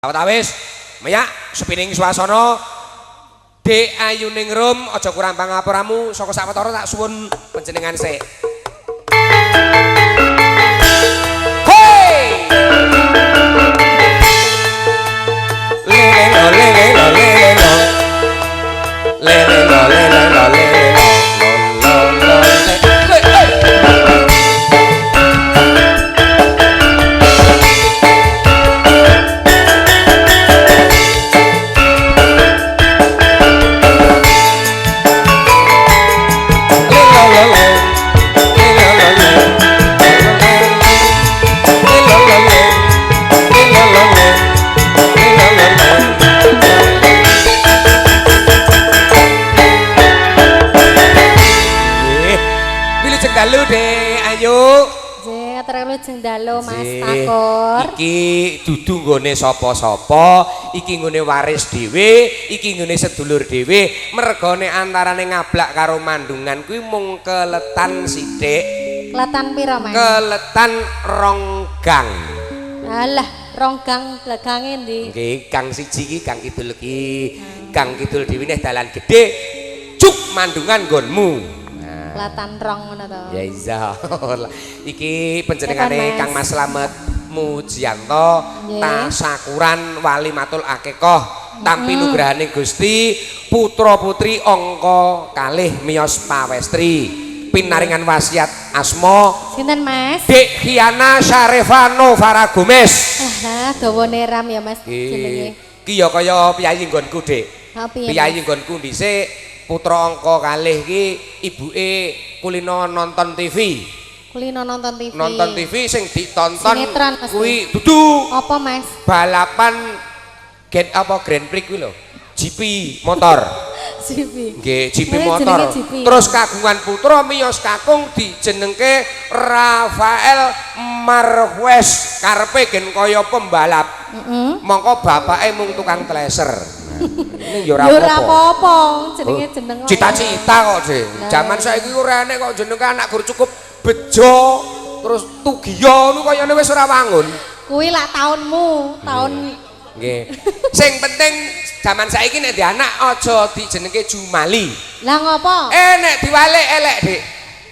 Awit-awis meyak sepining swasana Dek Ayu Ningrum aja kurang pangapuramu saka sawetara tak suwun panjenengan sik. Hei! Lele lele lele lele. Lele lele lele lele. Lo lo lo le. Wilujeng dalu Dek Ayu. Nggih, ngaturaken wilujeng dalu Mas Takor. Iki dudu nggone sapa-sapa, iki nggone waris dhewe, iki nggone sedulur dhewe. Mergane antarane Ngablak karo Mandungan kuwi mung keletan sithik. Keletan pira, Mas? Keletan rong gang. Alah, rong gang gange endi? Nggih, gang siji iki gang kidul iki. Gang kidul dhewe neh dalan gedhe. Cuk Mandungan nggonmu. Keletan rong ngono to. Ya iya. Iki panjenengane Kang Mas Slamet Mujianto tasakuran walimatul akikoh tampi nugrahane Gusti putra putri angka kalih miyos pawestri pinaringan wasiat asma sinten Mas? Dek Khiana Syarifano Farah Gomes. Ah, dawane ram ya Mas jenenge. Iki ya kaya piyayi nggonku, Dek. Piyayi nggonku dhisik putra angka kalih iki ibuke kulino nonton TV. Kulino nonton TV. Nonton TV sing ditonton kuwi dudu. Apa Mas? Balapan gen apa Grand Prix kuwi lho. GP motor. GP. Nggih, GP motor. GP. Terus kagungan putra miyos kakung dijenengke Rafael Marquez. Karepe gen kaya pembalap. Mongko bapake mung tukang tleser. Ini ya ora apa-apa, jenenge jeneng. Cita-cita kok, Dik. Jaman saiki ora enek kok jenenge anak gur cukup bejo terus tugiya ngono kayane wis ora wangun. Kuwi lak taunmu, taun nggih. Sing penting jaman saiki nek di anak aja dijenengke Jumali. Lah ngopo? Nek diwalik elek, Dik.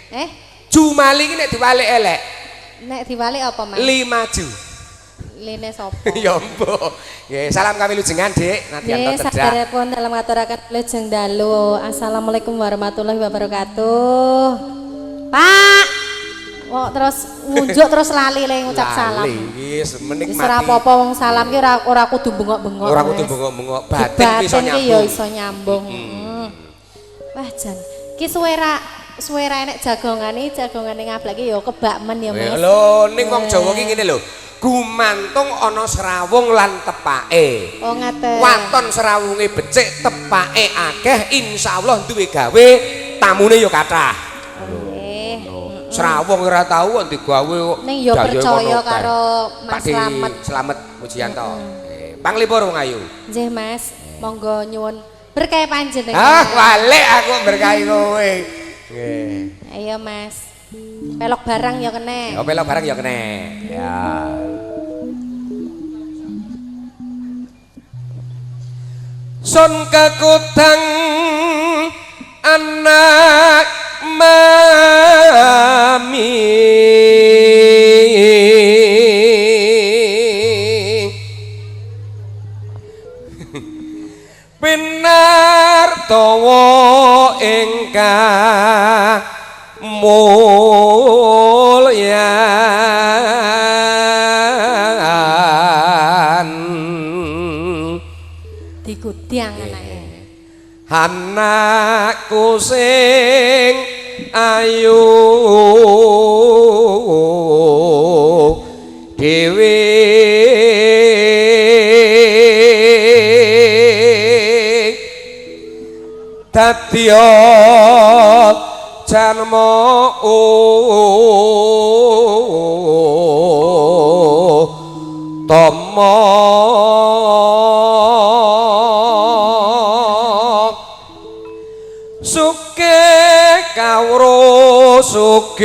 Eh? Jumali iki nek diwalik elek. Nek diwalik apa, Mas? Limaju. Line sapa? Ya mbok. Nggih, salam kami lujengan, Dik. Nadianto Tedak. Nggih, dalem ngaturaken wilujeng dalu. Assalamualaikum warahmatullahi wabarakatuh. Pak. Kok terus ngunjuk terus lali le ngucap salam. Lali wis menikmati. Wis ora apa-apa wong salam ki ora kudu bengok-bengok. Ora kudu bengok-bengok, batin ki iso nyambung. Ya iso nyambung. Wah, jan. Ki suwe ra enek jagongane, jagongane Ngablak ki ya kebak men ya, Mas. Lho, ning wong Jawa ki ngene lho. Gumantung ana srawung lan tepake. Oh ngaten. Waton srawunge becik, tepake akeh, insyaallah duwe gawe, tamune ya kathah. Nggih. Srawung ora tau kok digawe kok. Ning ya percaya karo Mas Slamet. Slamet Mujianto. Panglipur wong ayu. Nggih Mas, monggo nyuwun berkah panjenengan. Ah, walik aku berkahi kowe. Nggih. Ayo Mas. Pelok barang ya kene. Ya pelok barang ya kene. Ya. Sun kekutang anak mami pinar tawa ingkang mulyan digudyang anake anakku sing ayu dhewe dadi janma utama sugih kawruh sugih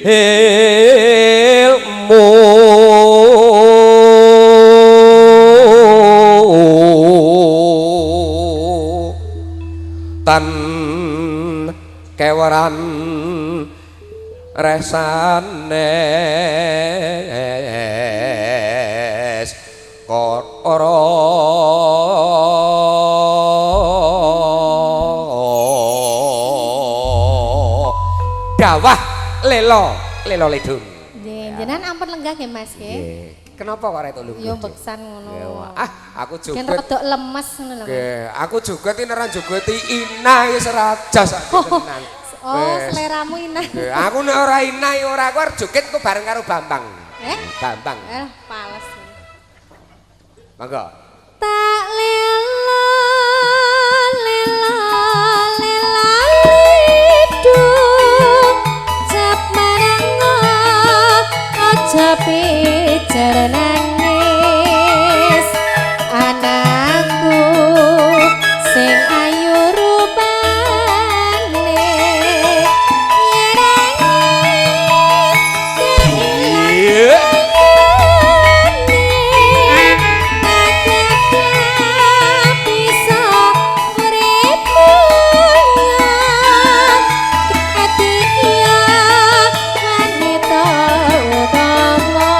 ilmu. Tan keweran resanes koro. Dawah lelo lelo ledung. Nggih, jenengan ampun lenggah nggih, Mas, nggih. Kenapa kok ora lungguh? Yo beksan ngono. Ah, aku Gen joget. Rodok lemes ngono lho, Mas. Nggih, aku joget iki ora jogeti Ina wis raja sak tenan. Oh, seleramu Ina. Nggih, aku nek ora Ina ya ora, aku arep joget ku bareng karo Bambang. Eh? Bambang. Eh, pales. Monggo. Tak lela lela lela lidung cap marang aja pijer nangis anakku sing ayu rupane yen Iya. bisa urip dadi wanita utama.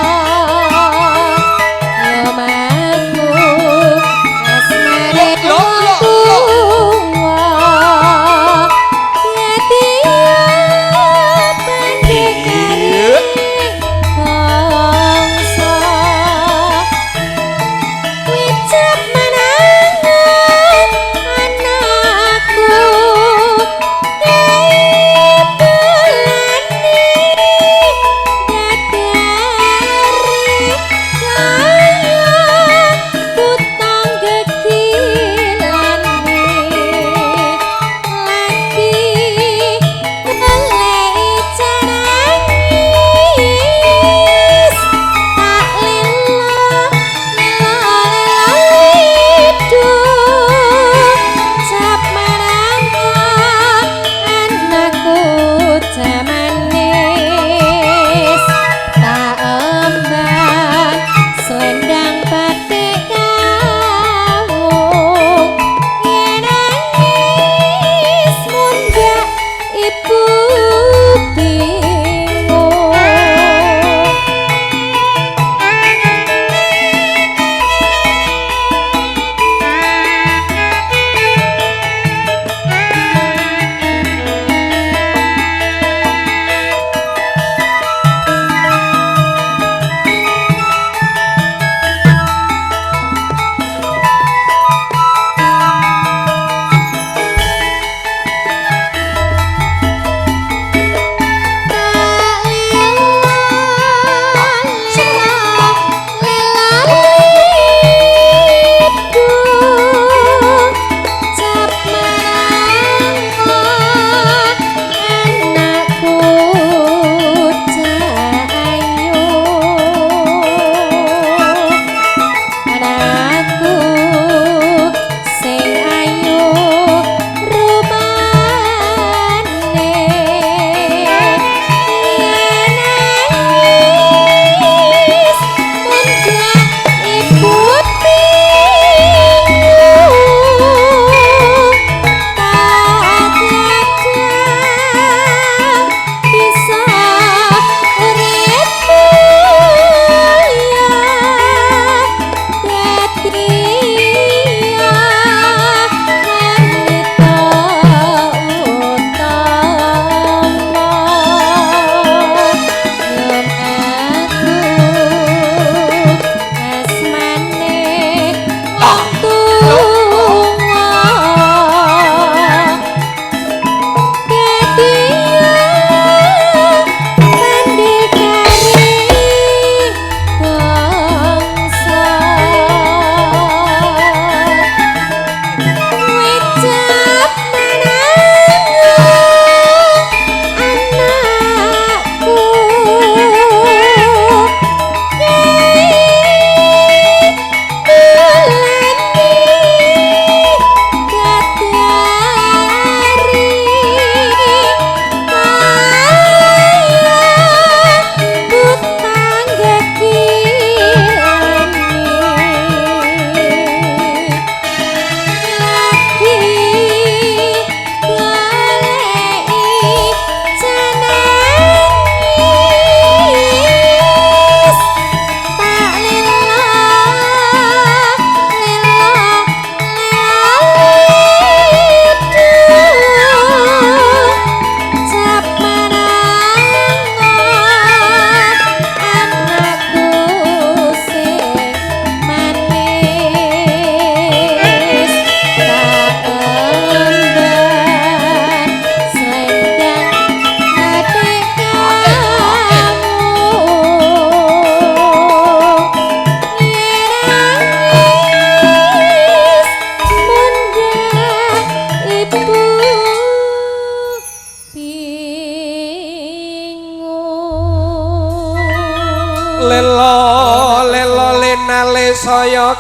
Tinggale saya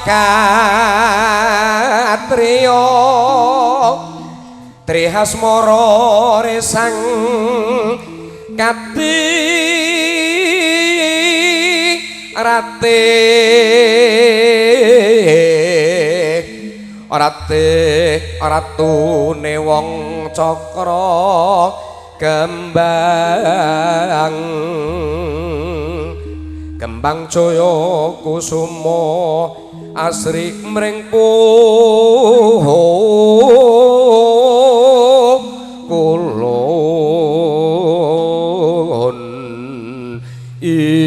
katriya Trihasmara resang kati rate rate ratune wong cakra kembang kembang jaya kusuma asri mring kulon ing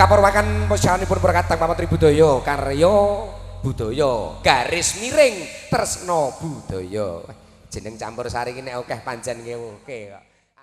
kaparwakan posyanipun perkatang pamatri budaya karya budaya garis miring tresna budaya. Jeneng campur sari iki nek akeh pancen ngewoke kok.